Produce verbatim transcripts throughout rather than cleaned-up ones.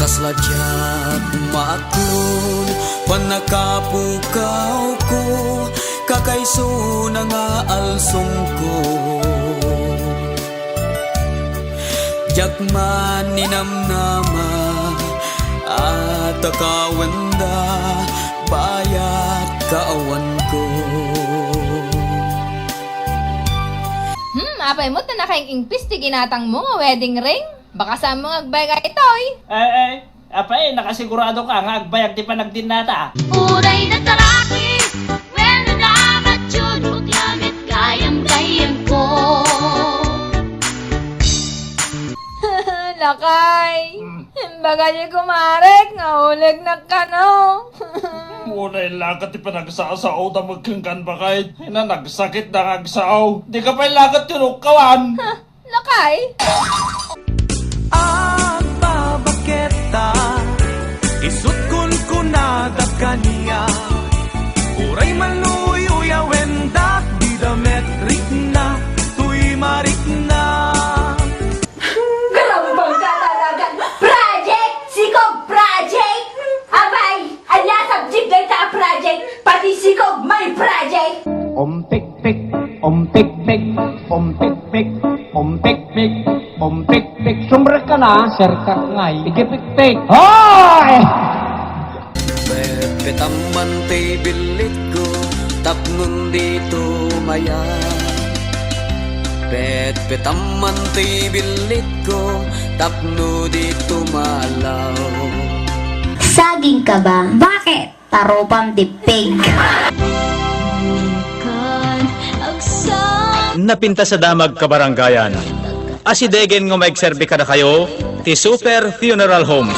Kasla diak maaklon, pannakapukawko, kakaisuna nga alsongko. Diak man ninamnama a takawenda, bayat kaawanko. Hmm, apay met ta nakaing-ingpis ti ginatangmo nga wedding ring? Baka saanmo nga agbayag daytoy? Eh, eh, apay, nakasigurado ka nga agbayag ti panagdinnata? Uray nataraki, wenno namatyon, bakla met gayam-gayamko. Lakay, Hmm. Imbagam iti kumarek nga ulegnak kano. Uray la ket ti panagsasao da met kenkan, bakay. Ina, nagsakit da nga agsao. Dika pay la ket tinukkawan. Lakay? Agbabaketta, isut' kunkunada kaniak. Uray man uyuyawendak, dida met rikna, tuy marikna. Grabe bang katalagan? Project! Sikob project! Abay! Ania subject dayta a project? Pati sikob may project! Umpikpik, umpikpik, umpikpik, umpikpik, umpikpik. Sumrek ka na, sir ka ngay. Ikipikpik. Hoy! Petpetamman ti billitko tapno dito maya. Petpetamman ti billitko tapno dito malaw. Saging ka ba? Bakit? Tarupam di pig. Napintas a damag kabarangayan. Asidegen nga maigserbi kadakayo ti Super Funeral Homes.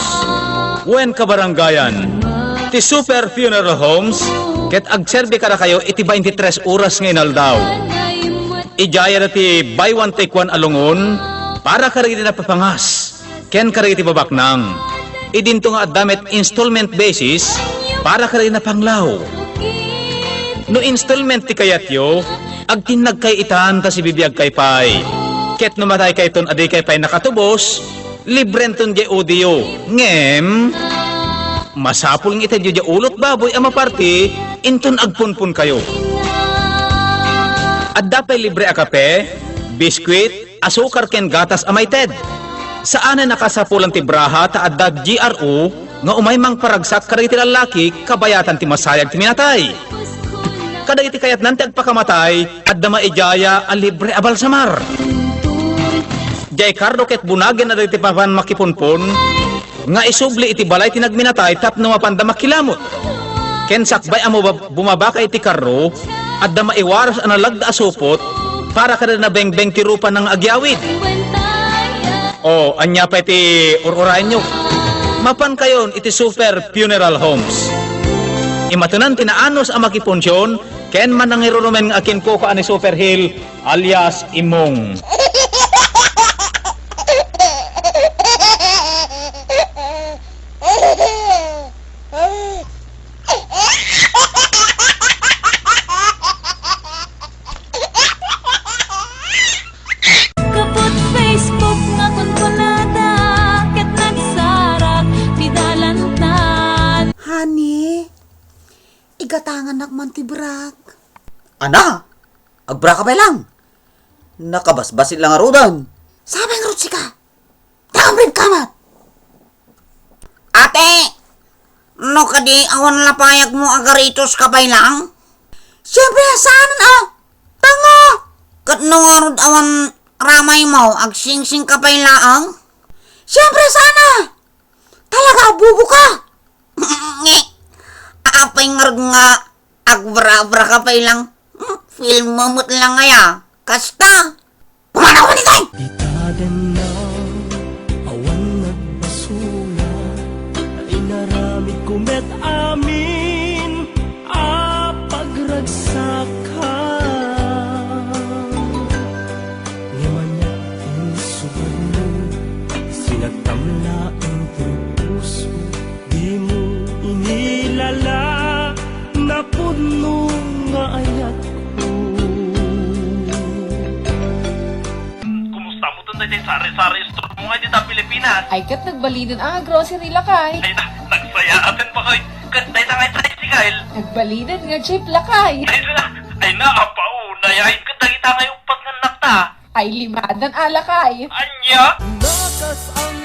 Wen kabarangayan, ti Super Funeral Homes ket agserbi kadakayo iti baintitres oras nga inaldaw. Idiay adda ti buy one take one a lungon para kadagiti napapangas ken kadagiti babaknang. Idinto nga adda met installment basis para kadagiti napanglaw. No installment ti kayatyo, agtinnagkay itan ta sibibiagkay pay. Ket no mataykayton a dikay pay nakatubos, librenton diay audio. Ngem, masapul nga itedyo diay ulot baboy a maparti inton agpunpunkayo. Adda pay libre a kape, biskwit, asukar ken gatas a maited. Saanen a kasapulan ti braha ta adda G R O nga umay mangparagsak kadagiti lallaki kabayatan ti masayag ti minatay. Kadagiti kayatnan ti agpakamatay, adda maidiay a libre a balsamar. Diay karro ket bunagen a dagiti mapan makipunpon nga isubli iti balay ti nagminatay tapno mapanda makilamut. Ken sakbay a mabab-, bumabaka iti karro, adda maiwaras a nalagda a supot para kada nabengbeng ti rupana nga agyawid. O, ania pay ti ur-uraenyo? Mapankayon iti Super Funeral Homes. Imatenan ti naanus a makipunsion ken manangirurumen nga akinkukuan ni Super Hill alias Imong. Kaput Facebook nga kunkunada, ket nagsarak ti dalantan. Honey, igatanganak man ti brak. Ana, agbra ka pay lang. Nakabasbasit lang ngaruden. Sabay ngarud sika. Takamrib ka met! Ate! No kadi awan la payagmo a garitos ka pay lang? Siyempre, saan a? Tango! Ket no ngarud awan ramaymo, agsingsing ka pay laeng? Siyempre, saan a? Talaga, bubo ka! Nge! Apay ngarud nga agbra-abra ka pay lang? Hmm, film mo met lang aya. Kasta! Pumanaw ka ditoy! Ita dennaw, awan nagbasula, inaramidko met amin a pagragsakam. Ngem ania ti insubadmo, sinagtam laeng ti puso, dimo inilala, napudno nga ayatko. Kumusta mo ton daytoy sari-sari store? Mo nga dita Pilipinas. Ay, ket nagbalinen a nga grocery, lakay. Ay na, nagsayaaten pa koy. Ket dayta nga tricycle. Nagbalinen nga jeep, lakay. Ay na, ay na, apaw, nayain ket dagita nga uppat nga annakta. Ay, limadan a, lakay. Anya? Nakas ang